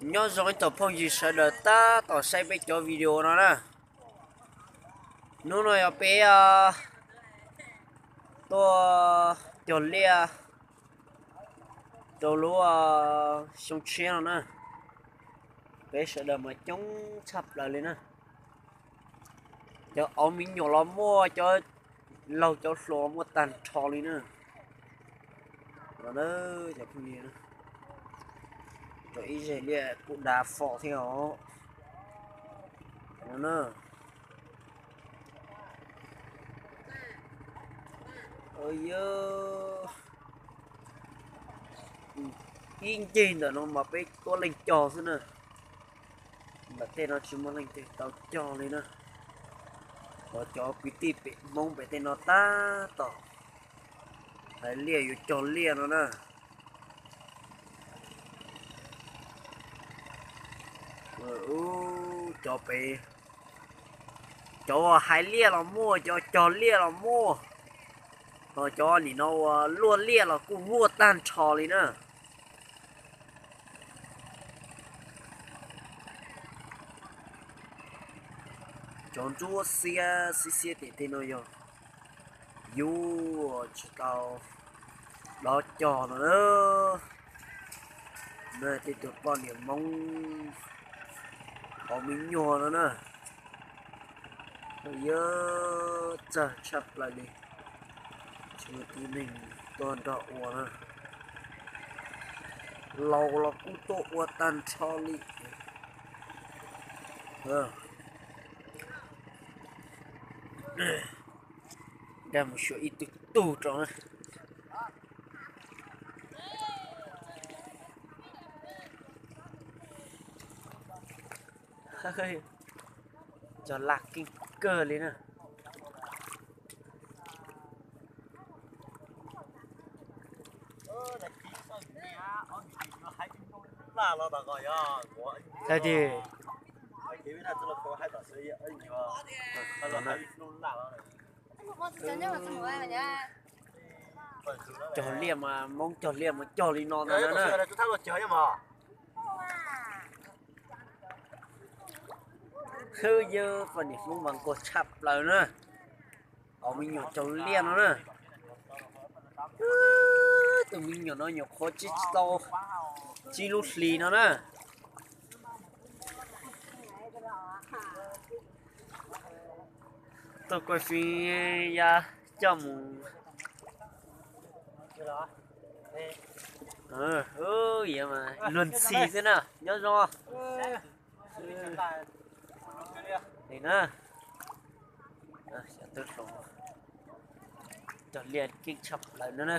Nyob zoo ib tsoom phooj ywg sawv daws tab tom saib peb cov video no na. Hnub no yog peb tuaj cog liaj rau lub xyoo tshiab no na. Peb sawv daws mas coob tshaj plaws li na. Cov auv me nyuam los muaj, cov laug cov hluas muaj tag nrho li na. Cov phooj ywg, rau ib zeg liaj kuj dav fom thiab os. Ib ncig ntawm no mas peb tuab leeg cog xwb na. Ntawm tej no tsis muaj leej twg tau cog li na. Cov kwv tij pem Hmoob pem tej no tab tom hais liaj yuav cog liaj no na. Cov pem, cov uas hais liaj los muaj, cov cog liaj los muaj, ho cov nim no uas luaj liaj los kuj muaj tag nrho li na. Cov ntsuab xiab xiab xiab tim tej no yog yus tsis tau dob cog no na. Tej tus poj niam Hmoob hauv me nyuag no na, yog txawg tshaj plaws li, tsis muaj tib neeg tuaj nrog ua na. Laus los kuj tuaj ua tag nrho li. Dag mus xyuas ib tug tug rau na. Cog laj keej kawg li na. Tag tis. Cog liaj mas, Hmoob cog liaj mas cog li no ntag na. Hwb, yog poj niam Hmoob mas nquag tshaj plaws na. Auv me nyuam cog liaj no na. Tus me nyuam no nyuam qhuav tsis tau tsib lub hlis no na. Tuaj kuaj fib ya coj mus. Luag ntxhi xwb na, nyob zoo. Li na, cog liaj keej tshaj plaws no na.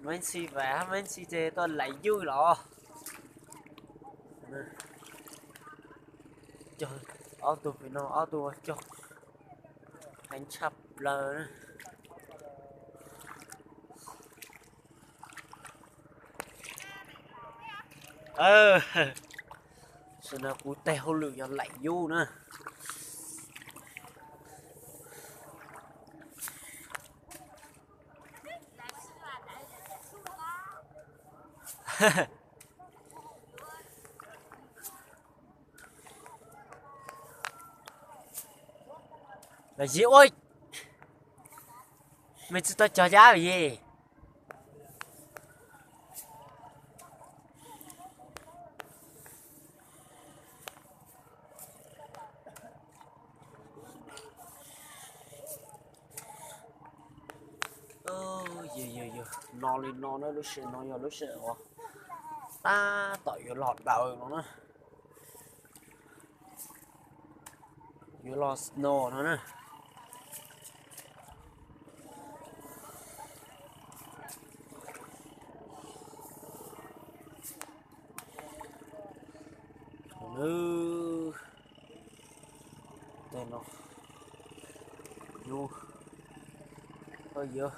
Meb ntxhi vas, meb ntxhi ces tuaj laim yuj los. Cog ob tug pem no, ob tug cog heev tshaj plaws na. Tam sim no kuv tes hauj lwm yog laim yuj na. Los yig ua, mej tsis tau cog cab yig. Yog, yog, yog, no li no na, lub sij hawm no yog lub sij hawm uas tab tom yuav los daws no na. Yuav los snow no na. Tej no, yog,